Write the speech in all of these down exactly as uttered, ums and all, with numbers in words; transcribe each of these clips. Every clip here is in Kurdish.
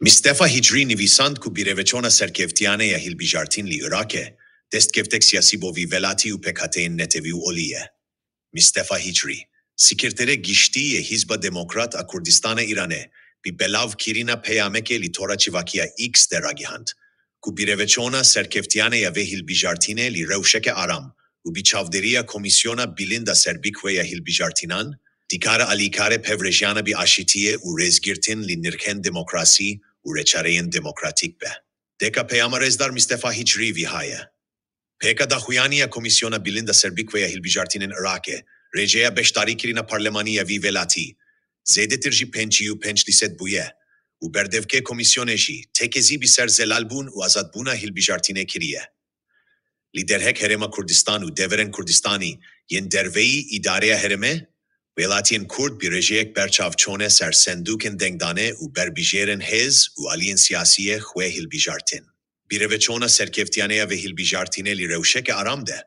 Mistefa Hicrî nivîsand ku bîreveçona serkevtiyane ya hilbijartin li Iraqê, destkeftek siyasî bo vî welatî û pêkhateyên netewî û olî ye. Mistefa Hicrî, Sekreterê Giştî yê Hizba Demokrat a Kurdistana Îranê, bi belavkirina peyamekê li tora çivakiya X de ragihand, ku bîreveçona serkevtiyane ya vê hilbijartinê li rewşeke aram û bi çavdêriya Komîsyona Bilind a Serbikve ya Hilbijartinan, dikare alîkare pevrêjiyana bi aşitiyê û rêzgirtin li nirxên demokrasî û rêçareyên demokratîk be. Deka peyama Rêzdar Mistefa Hicrî viha ye. Pêka daxuyanî ya Komîsyona Bilind a Serbikve ya Hilbijartinên Iraqê, rêjeya beşdarîkirina parlemanî ya vî welatî, zêdetir ji pêncî û pênc li sed bûye û berdevkê komîsyonê jî tekezî bi ser zelalbûn û azadbûna hilbijartinê kiriye. Li derheq Herêma Kurdistan û deverên Kurdistanî yên derveyî îdareya herêmê, welatiyên Kurd bi rêjeyek berçav çûne ser sendûkên dengdanê û berbijêrên hêz û aliyên siyasî yê xwe hilbijartin. Bîreveçona serkevtiyane ya vê hilbijartinê li rewşeke aram de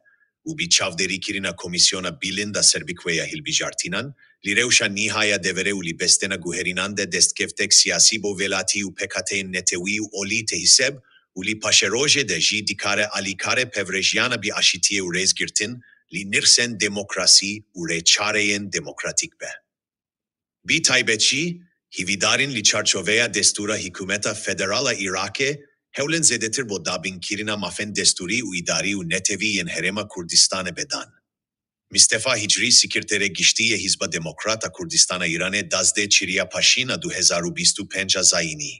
û bi çavdêrîkirina Komîsyona Bilind a Serbikve ya Hilbijartinan, li rewşa nîha ya deverê û li bestena guherînan de destkeftek siyasî bo welatî û pêkhateyên netewî û olî tê hîseb û li paşerojê de jî dikare alîkarê pevrêjiyana bi aşitiyê û rêzgirtin li nirxên demokrasî û rêçareyên demokratîk be. Bi taybet jî, hîvîdar in li çarçoveya destûra Hikûmeta Federal a Iraqê hewlên zêdetir bo dabinkirina mafên destûrî û îdarî û netewî yên Herêma Kurdistanê be dan. Mistefa Hicrî, Sekreterê Giştî yê Hizba Demokrat a Kurdistana Îranê, dazdeh Çiriya Paşîn a du hezar û bîst û pênc a zayînî.